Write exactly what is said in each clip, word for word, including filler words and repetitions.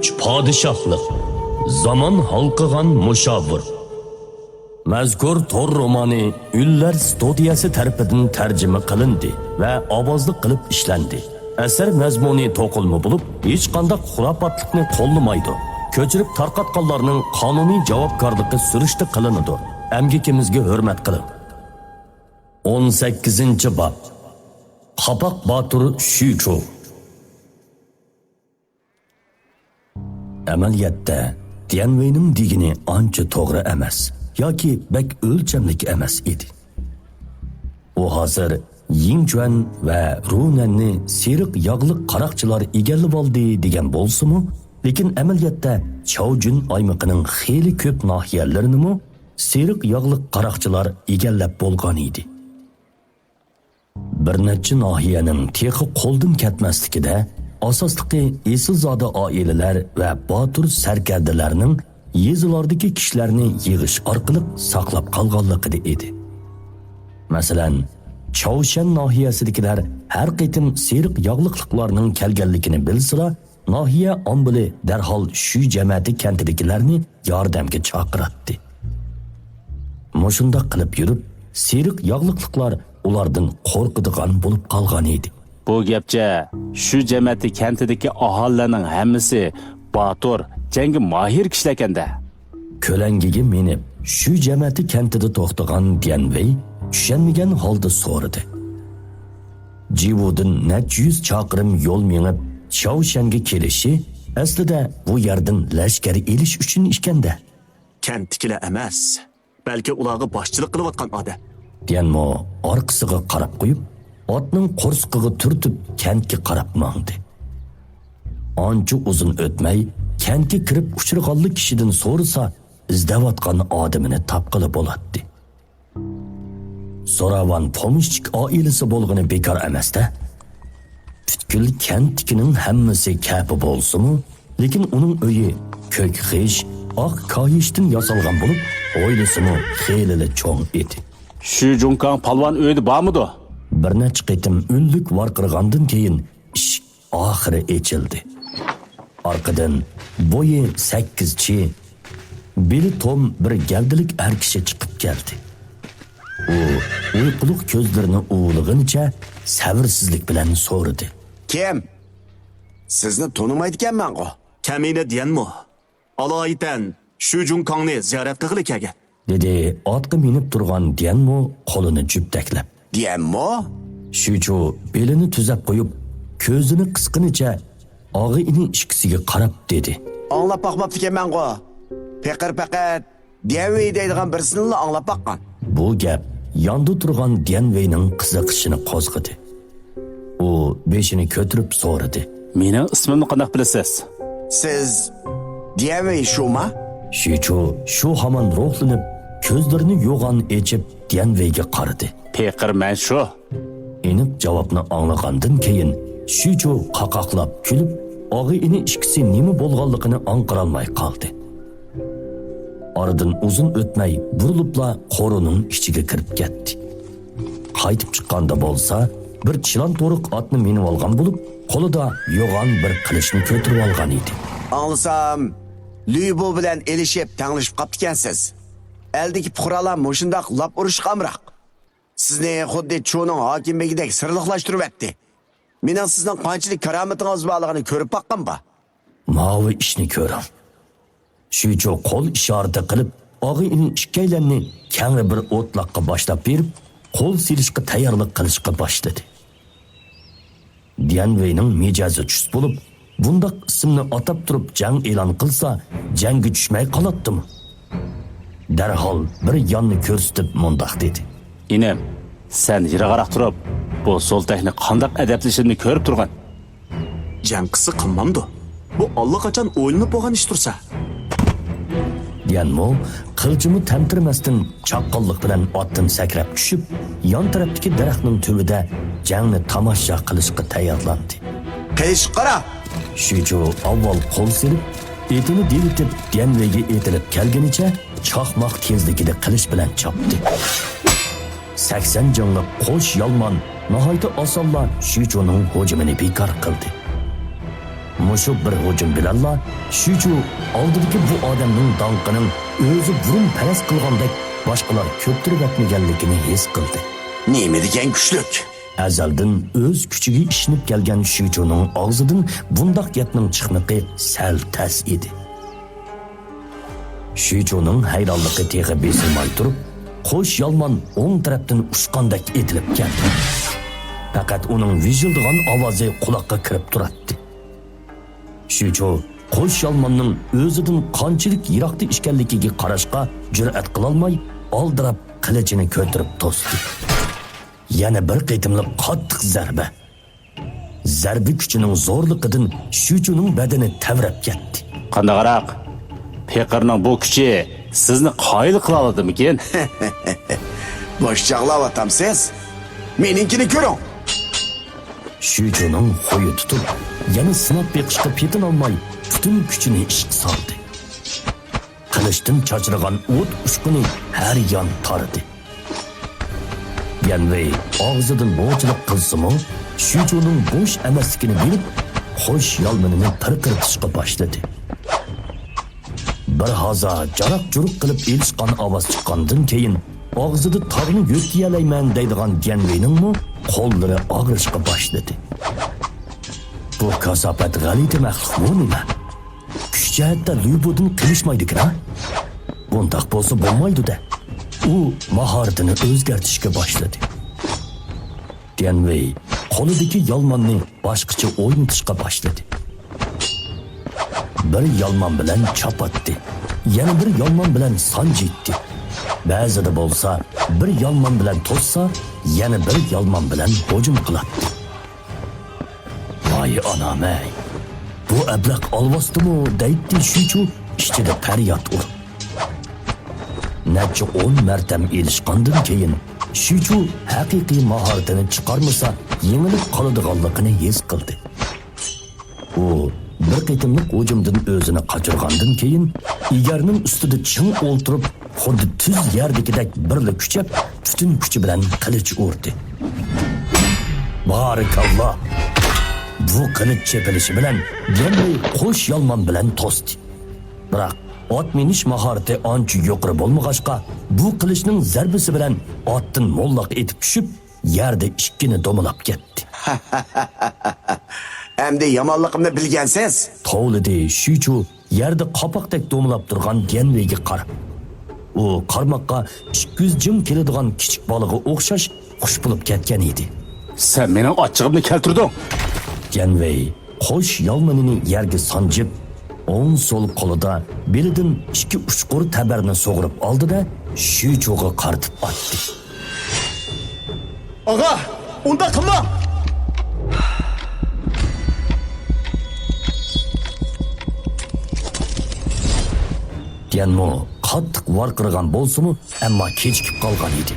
ئۈچ پادىشاھلىق، زامان ھالقىغان مۇشاۋىر. مەزكۇر تور رومانى ئۈنلەر ستۇدىيەسى تەرىپىدىن تەرجىمە قىلىندى ۋە ئاۋازلىق قىلىپ ئىشلەندى. ئەسەر مەزمۇنى توقۇلما بولۇپ، ھېچقانداق خۇراپاتلىقنى قوللىمايدۇ. كۆچۈرۈپ تارقاتقانلارنىڭ قانۇنىي جاۋابكارلىقى سۈرۈشتە قىلىنىدۇ. ئەمگىكىمىزگە ھۆرمەت قىلىڭ. ئون سەككىزىنچى باب. قاپاق باتۇر شۈچۇ. ئەمەلىيەتتە، ديەنۋېينىڭ دېگىنى ئانچە توغرا ئەمەس ياكى بەك ئۆلچەملىك ئەمەس ئىدى. ئۇ ھازىر يىڭچۈەن ۋە رۇنەننى سېرىق ياغلىق قاراقچىلار ئىگىلىۋالدى دېگەن بولسىمۇ، لېكىن ئەمەلىيەتتە چاۋجۈن ئايمىقىنىڭ خېلى كۆپ ناھىيەلىرىنىمۇ سېرىق ياغلىق قاراقچىلار ئىگىلەپ بولغان ئىدى. بىر نەچچە ناھىيەنىڭ تېخى قولدىن كەتمەسلىكىدە، ئاساسلىقى ئېسىلزادە ئائىلىلەر ۋە باتۇر سەركەردىلەرنىڭ يېزىلاردىكى كىشىلەرنى يىغىش ئارقىلىق ساقلاپ قالغانلىقىدا ئىدى. مەسىلەن، چاۋشەن ناھىيەسىدىكىلەر ھەر قېتىم سېرىق ياغلىقلىقلارنىڭ كەلگەنلىكىنى بىلسىلا، ناھىيە ئامبىلى دەرھال شۈ جەمەتى كەنتىدىكىلەرنى ياردەمگە چاقىراتتى. مۇشۇنداق قىلىپ يۈرۈپ، سېرىق ياغلىقلىقلار ئۇلاردىن قورقىدىغان بولۇپ قالغان ئىدى. بۇ گەپچە، شۈ جەمەتى كەنتىدىكى ئاھالىلەرنىڭ ھەممىسى باتۇر، جەڭگە ماھىر كىشىلەركەندە. كۆلەڭگىگە مىنىپ، شۈ جەمەتى كەنتىدە توختىغان ديەنۋېي چۈشەنمىگەن ھالدا سورىدى. جىۋۇدىن نەچچە يۈز چاقىرىم يول مېڭىپ، چاۋشەنگە كېلىشى ئەسلىدە بۇ يەردىن لەشكەر ئېلىش ئۈچۈن ئىكەندە. كەنتتىكىلەر ئەمەس، بەلكى ئۇلارغا باشچىلىق قىلىۋاتقان ئادەم. ديەنمو ئارقىسىغا قاراپ قويۇپ، ئاتنىڭ قورسىقىغا تۈرتۈپ، كەنتكە قاراپ ماڭدى. ئانچە ئۇزۇن ئۆتمەي، كەنتكە كىرىپ ئۇچرىغانلا كىشىدىن سورىسا، ئىزدەۋاتقان ئادىمىنى تاپقىلى بولاتتى. زوراۋان پومېشچىك ئائىلىسى بولغىنى بىكار ئەمەستە. پۈتكۈل كەنتتىكىنىڭ ھەممىسى كەپە بولسىمۇ، لېكىن ئۇنىڭ ئۆيى كۆك خىش، ئاق كاھىشتىن ياسالغان بولۇپ، ھويلىسىمۇ خېلىلا چوڭ ئىدى. شۈ جۇڭكاڭ پالۋان ئۆيدە بارمىدۇ؟ بىر نەچچە قېتىم ئۈنلۈك ۋارقىرىغاندىن كېيىن، ئىشىك ئاخىرى ئېچىلدى. ئارقىدىن بويى سەككىز چى، بېلى توم بىر گەۋدىلىك ئەر كىشى چىقىپ كەلدى. ئۇ ئۇيقۇلۇق كۆزلىرىنى ئۇۋىلىغىنىچە سەۋرسىزلىك بىلەن سورىدى. كىم؟ سىزنى تونۇمايدىكەنمەنغۇ؟ كەمىنە ديەنمۇ؟ ئالايىتەن شۈ جۇڭكاڭنى زىيارەت قىلغىلى كەلگەن. دېدى ئاتقا مىنىپ تۇرغان ديەنمۇ قولىنى جۈپتەكلەپ. ديەنمۇ؟ شۈچۇ بېلىنى تۈزەپ قويۇپ، كۆزىنى قىسقىنىچە ئاغا-ئىنى ئىككىسىگە قاراپ دېدى. ئاڭلاپ باقماپتىكەنمەنغۇ. پېقىر پەقەت ديەنۋېي دەيدىغان بىرسىنىلا ئاڭلاپ باققان. بۇ گەپ ياندا تۇرغان ديەنۋېينىڭ قىزىقىشىنى قوزغىدى. ئۇ بېشىنى كۆتۈرۈپ سورىدى. مېنىڭ ئىسمىمنى قانداق بىلىسىز؟ سىز ديەنۋېي شۇما؟ شۈچۇ شۇ ھامان روھلىنىپ، كۆزلىرىنى يوغان ئېچىپ، ديەنۋېيگە قارىدى. پېقىر مەن شۇ. ئېنىق جاۋابنى ئاڭلىغاندىن كېيىن، شۈچۇ قاقاقلاپ كۈلۈپ، ئاغا-ئىنى ئىككىسى نېمە بولغانلىقىنى ئاڭقىرالماي قالدى. ئارىدىن ئۇزۇن ئۆتمەي بۇرۇلۇپلا قورۇنىڭ ئىچىگە كىرىپ كەتتى. قايتىپ چىققاندا بولسا، بىر چىلان تورۇق ئاتنى مىنىۋالغان بولۇپ، قولىدا يوغان بىر قىلىچنى كۆتۈرۈۋالغان ئىدى. ئاڭلىسام، لۈيبۇ بىلەن ئېلىشىپ تەڭلىشىپ قاپتىكەنسىز. ئەلدىكى پۇقرالار مۇشۇنداق لاپ ئۇرۇشقا ئامراق. سىزنى خۇددى چۇنىڭ ھاكىملىكىدەك سىرلىقلاشتۇرۇۋەتتى. مېنىڭ سىزنىڭ قانچىلىك كارامىتىڭىز بارلىقىنى كۆرۈپ باققان بار. ماۋۇ ئىشنى كۆرۈڭ. شۈچۇ قول ئىشارىتى قىلىپ، ئاغا-ئىنى ئىككىيلەننى كەڭرى بىر ئوتلاققا باشلاپ بېرىپ، قول سېلىشقا تەييارلىق قىلىشقا باشلىدى. ديەنۋېينىڭ مىجەزى چۈس بولۇپ، بۇنداق ئىسىمنى ئاتاپ تۇرۇپ جەڭ ئېلان قىلسا، جەڭگە چۈشمەي قالاتتىمۇ؟ دەرھال بىر ياننى كۆرسىتىپ مۇنداق دېدى. ئىنىم، سەن يىراقراق تۇرۇپ، بۇ سولتەكنى قانداق ئەدەپلىشىمنى كۆرۈپ تۇرغىن. جەڭ قىلسا قىلمامدۇ؟ بۇ ئاللىقاچان ئويلىنىپ بولغان ئىش تۇرسا. ديەنمۇ قىلچىمۇ تەمتىرىمەستىن چاققانلىق بىلەن ئاتتىن سەكرەپ چۈشۈپ، يان تەرەپتىكى دەرەخنىڭ تۈۋىدە جەڭنى تاماشا قىلىشقا تەييارلاندى. قىلىشقا قارا! شۈچۇ ئاۋۋال قول سېلىپ، ئېتىنى دېۋىتىپ، ديەنۋېيگە ئېتىلىپ كەلگىنىچە چاقماق تېزلىكىدە قىلىچ بىلەن چاپتى. سەكسەن جىڭلىق قوش يالمان ناھايىتى ئاسانلا شۈچۇنىڭ ھۇجۇمىنى بىكار قىلدى. مۇشۇ بىر ھۇجۇم بىلەنلا شۈچۇ ئالدىدىكى بۇ ئادەمنىڭ داڭقىنىڭ ئۆزى بۇرۇن پەرەز قىلغاندەك باشقىلار كۆپتۈرۈۋەتمىگەنلىكىنى ھېس قىلدى. نېمە دېگەن كۈچلۈك! ئەزەلدىن ئۆز كۈچىگە ئىشىنىپ كەلگەن شۈچۇنىڭ ئاغزىدىن بۇنداق گەپنىڭ چىقمىقى سەل تەس ئىدى. شۈچۇنىڭ ھەيرانلىقى تېخى بېسىلماي تۇرۇپ، قوش يالمان ئوڭ تەرەپتىن ئۇچقاندەك ئېتىلىپ كەلدى. پەقەت ئۇنىڭ ۋىژىلدىغان ئاۋازى قۇلاققا كىرىپ تۇراتتى. شۈچۇ قوش يالماننىڭ ئۆزىدىن قانچىلىك يىراقتا ئىكەنلىكىگە قاراشقا جۈرئەت قىلالماي، ئالدىراپ قىلىچىنى كۆتۈرۈپ توستى. يەنە بىر قېتىملىق قاتتىق زەربە. زەربە كۈچىنىڭ زورلۇقىدىن شۈچۈنىڭ بەدىنى تەۋرەپ كەتتى. قانداقراق؟ پېقىرنىڭ بۇ كۈچى سىزنى قايىل قىلالىدىمىكىن؟ بوش چاغلاۋاتامسىز؟ مېنىڭكىنى كۆرۈڭ! شۈچۈنىڭ خۇيى تۇتۇپ، يەنە سىناپ بېقىشقا پېتىنالماي، پۈتۈن كۈچىنى ئىشقا سالدى. قىلىچتىن چاچرىغان ئوت ئۇچقۇنى ھەر يان تارىدى. يەنۋېي ئاغزىدىن نوچىلىق قىلسىمۇ، شۈچۈنىڭ بوش ئەمەسلىكىنى بىلىپ، قوش يالمىنىنى پىرقىرىتىشقا باشلىدى. بىر ھازا جاراق-جۇرۇق قىلىپ ئېلىشقان ئاۋاز چىققاندىن كېيىن، ئاغزىدا تاغنى يۆتكىيەلەيمەن دەيدىغان گيەنۋېينىڭمۇ قوللىرى ئاغرىشقا باشلىدى. بۇ كاساپەت غەلىتە مەخلۇقمۇ نېمە؟ كۈچ جەھەتتە لۈبودىن قېلىشمايدىكىن-ھە؟ بۇنداق بولسا بولمايدۇ-دە. ئۇ ماھارىتىنى ئۆزگەرتىشكە باشلىدى. ديەنۋېي قولىدىكى يالماننى باشقىچە ئوينىتىشقا باشلىدى. بىر يالمان بىلەن چاپاتتى، يەنە بىر يالمان بىلەن سانجىيتتى. بەزىدە بولسا بىر يالمان بىلەن توسسا، يەنە بىر يالمان بىلەن ھۇجۇم قىلاتتى. ۋاي ئانام-ئەي! بۇ ئەبلەخ ئالۋاستىمۇ دەيتتى شۈچۈ ئىچىدە پەرياد ئۇرۇپ. نەچچە ئون مەرتەم ئېلىشقاندىن كېيىن، شۈچۈ ھەقىقىي ماھارىتىنى چىقارمىسا، يېڭىلىپ قالىدىغانلىقىنى ھېس قىلدى. ئۇ بىر قېتىملىق ھۇجۇمدىن ئۆزىنى قاچۇرغاندىن كېيىن، ئېگەرنىڭ ئۈستىدە چىڭ ئولتۇرۇپ، خۇددى تۈز يەردىكىدەك بىرلا كۈچەپ، پۈتۈن كۈچى بىلەن قىلىچ ئۇردى. بارىكاللا! بۇ قىلىچ چېپىلىشى بىلەن ديەنۋېي قوش يالمان بىلەن توستى. بىراق، ئات مىنىش ماھارىتى ئانچە يۇقىرى بولمىغاچقا، بۇ قىلىچنىڭ زەربىسى بىلەن ئاتتىن موللاق ئېتىپ چۈشۈپ، يەردە ئىككىنى دومىلاپ كەتتى. ئەمدى يامانلىقىمنى بىلگەنسىز؟ توۋلىدى شۈچۈ يەردە قاپاقتەك دومىلاپ تۇرغان ديەنۋېيگە قاراپ. ئۇ قارىماققا ئىككى يۈز جىڭ كېلىدىغان كىچىك بالىغا ئوخشاش خۇش بولۇپ كەتكەن ئىدى. سەن مېنىڭ ئاچچىقىمنى كەلتۈردۈڭ! ديەنۋېي قوش يالمىنىنى يەرگە سانجىپ، ئوڭ-سول قولىدا بېلىدىن ئىككى ئۇچقۇر تەبەرنى سۇغۇرۇپ ئالدى-دە، شۈچۈغا قارىتىپ ئاتتى. ئاغا، ئۇنداق قىلماڭ! ديەنمو قاتتىق ۋارقىرىغان بولسىمۇ، ئەمما كېچىكىپ قالغان ئىدى.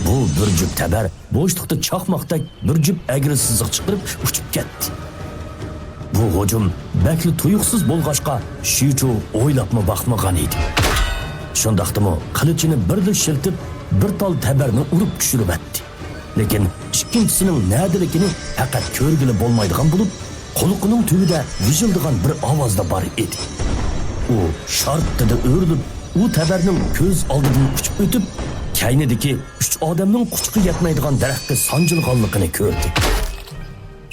بۇ بىر جۈپ تەبەر بوشلۇقتا چاقماقتەك بىر جۈپ ئەگرى سىزىق چىقىرىپ ئۇچۇپ كەتتى. بۇ ھۇجۇم بەكلا تۇيۇقسىز بولغاچقا، شۈچۈ ئويلاپمۇ باقمىغان ئىدى. شۇنداقتىمۇ قىلىچىنى بىردە شىلتىپ، بىر تال تەبەرنى ئۇرۇپ چۈشۈرۈۋەتتى. لېكىن ئىككىنچىسىنىڭ نەدىلىكىنى پەقەت كۆرگىلى بولمايدىغان بولۇپ، قۇلىقىنىڭ تۈۋىدە ۋىژىلدىغان بىر ئاۋازلا بار ئىدى. ئۇ شارتتىدە ئۆرۈلۈپ، ئۇ تەبەرنىڭ كۆز ئالدىدىن ئۇچۇپ ئۆتۈپ، كەينىدىكى ئۈچ ئادەمنىڭ قۇچىقى يەتمەيدىغان دەرەخكە سانجىلغانلىقىنى كۆردى.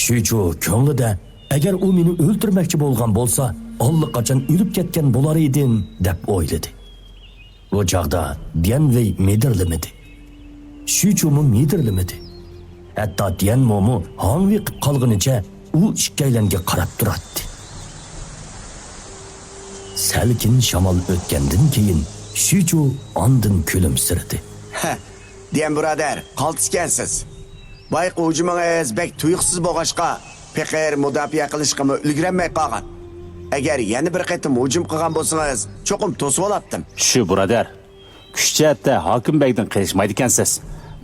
شۈچۈ كۆڭلىدە، ئەگەر ئۇ مېنى ئۆلتۈرمەكچى بولغان بولسا، ئاللىقاچان ئۆلۈپ كەتكەن بولار ئىدىم، دەپ ئويلىدى. بۇ چاغدا ديەنۋېي مىدىرلىمىدى. شۈچۈمۇ مىدىرلىمىدى. ھەتتا ديەنمومۇ ھاڭۋېقىپ قالغىنىچە ئۇ ئىككىيلەنگە قاراپ تۇراتتى. سەلكىن شامال ئۆتكەندىن كېيىن، شۈچۈ ئاندىن كۈلۈمسىرىدى. ھە، ديەن بۇرادەر، قالتىسكەنسىز. بايىقى ھۇجۇمىڭىز بەك تۇيۇقسىز بولغاچقا، پېقىر مۇداپىئە قىلىشقىمۇ ئۈلگۈرەلمەي قالغان. ئەگەر يەنە بىر قېتىم ھۇجۇم قىلغان بولسىڭىز، چوقۇم توسۇۋالاتتىم. شۈ بۇرادەر، كۈچ جەھەتتە ھاكىم بەگدىن قېلىشمايدىكەنسىز.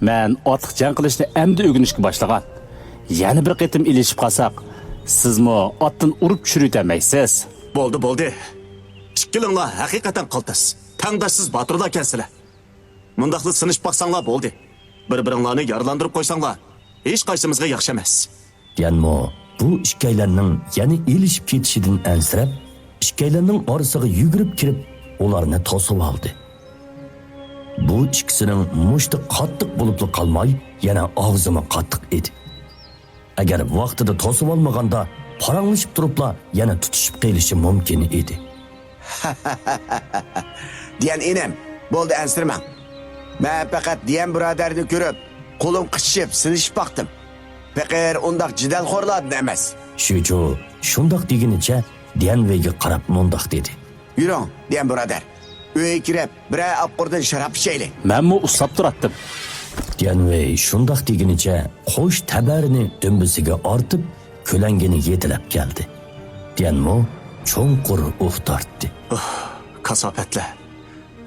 مەن ئاتلىق جەڭ قىلىشنى ئەمدى ئۆگىنىشكە باشلىغان. يەنە بىر قېتىم ئېلىشىپ قالساق، سىزمۇ ئاتتىن ئۇرۇپ چۈشۈرۈۋېتەلمەيسىز. بولدى، بولدى. ئىككىلىڭلار ھەقىقەتەن قالتىس، تەڭداشسىز باتۇرلاركەنسىلەر. مۇنداقلا سىنىشىپ باقساڭلار بولدى. بىر-بىرىڭلارنى يارىلاندۇرۇپ قويساڭلار، ھېچقايسىمىزغا ياخشى ئەمەس. ديەنمو بۇ ئىككىيلەننىڭ يەنە ئېلىشىپ كېتىشىدىن ئەنسىرەپ، ئىككىيلەننىڭ ئارىسىغا يۈگۈرۈپ كىرىپ، ئۇلارنى توسۇۋالدى. بۇ ئىككىسىنىڭ مۇشتى قاتتىق بولۇپلا قالماي، يەنە ئاغزىمۇ قاتتىق ئىدى. ئەگەر ۋاقتىدا توسۇۋالمىغاندا، پاراڭلىشىپ تۇرۇپلا يەنە تۇتۇشۇپ قېلىشى مۇمكىن ئىدى. دىيەن ئىنىم، بولدى، ئەنسىرىمەڭ. مەن پەقەت دىيەن بۇرادەرنى كۆرۈپ، قولۇم قىچىشىپ، سىنىشىپ باقتىم. پېقىر ئۇنداق جېدەلخورلاردىن ئەمەس. شۈچۇ شۇنداق دېگىنىچە دىيەن ۋېيگە قاراپ مۇنداق دېدى. يۈرۈڭ، دىيەن بۇرادەر. ئۆيگە كىرىپ، بىرەر ئاپقۇردىن شاراب ئىچەيلى. مەنمۇ ئۇسساپ تۇراتتىم. دىيەن ۋېي شۇنداق دېگىنىچە قوش تەبەرىنى دۈمبىسىگە ئارتىپ، كۆلەڭگىنى يېتىلەپ كەلدى. دىيەنمۇ چوڭقۇر ئۇھ تارتتى. ئۇھ، كاساپەتلەر.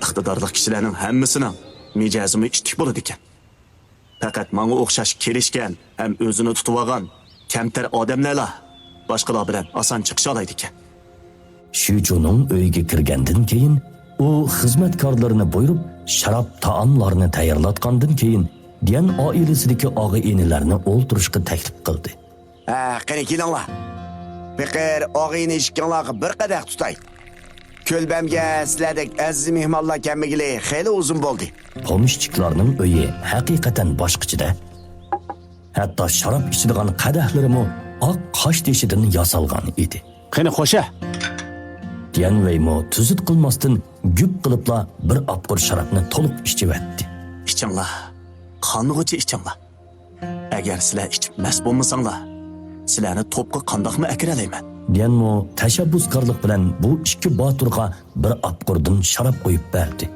ئىقتىدارلىق كىشىلەرنىڭ ھەممىسىنىڭ مىجەزىمۇ ئىتتىك بولىدىكەن. پەقەت ماڭا ئوخشاش كېلىشكەن ھەم ئۆزىنى تۇتۇۋالغان كەمتەر ئادەملەرلا باشقىلار بىلەن ئاسان چىقىشالايدىكەن. شۈچۇنىڭ ئۆيىگە كىرگەندىن كېيىن، ئۇ خىزمەتكارلىرىنى بۇيرۇپ، شاراب تائاملارنى تەييارلاتقاندىن كېيىن، دىيەن ئائىلىسىدىكى ئاغا-ئىنىلەرنى ئولتۇرۇشقا تەكلىپ قىلدى. ھە، قېنى كېلىڭلار. پېقىر، ئاغا-ئىنى ئىككىڭلارغا بىر قەدەھ تۇتاي. كۆلبەمگە سىلەردەك ئەزىز مېھمانلار كەلمىگىلى خېلى ئۇزۇن بولدى. پومېشچىكلارنىڭ ئۆيى ھەقىقەتەن باشقىچىدە. ھەتتا شاراب ئىچىدىغان قەدەھلىرىمۇ ئاق قاش تېشىدىن ياسالغان ئىدى. قېنى، خوشە! دىيەن ۋېيمۇ تۈزۈت قىلماستىن گۈپ قىلىپلا بىر ئاپقۇر شارابنى تولۇق ئىچىۋەتتى. ئىچىڭلار، قانغۇچە ئىچىڭلار. ئەگەر سىلەر ئىچىپ مەست بولمىساڭلار، سىلەرنى توپقا قانداقمۇ ئەكىرەلەيمەن؟ دىيەنمۇ تەشەببۇسكارلىق بىلەن بۇ ئىككى باتۇرغا بىر ئاپقۇردىن شاراب قۇيۇپ بەردى.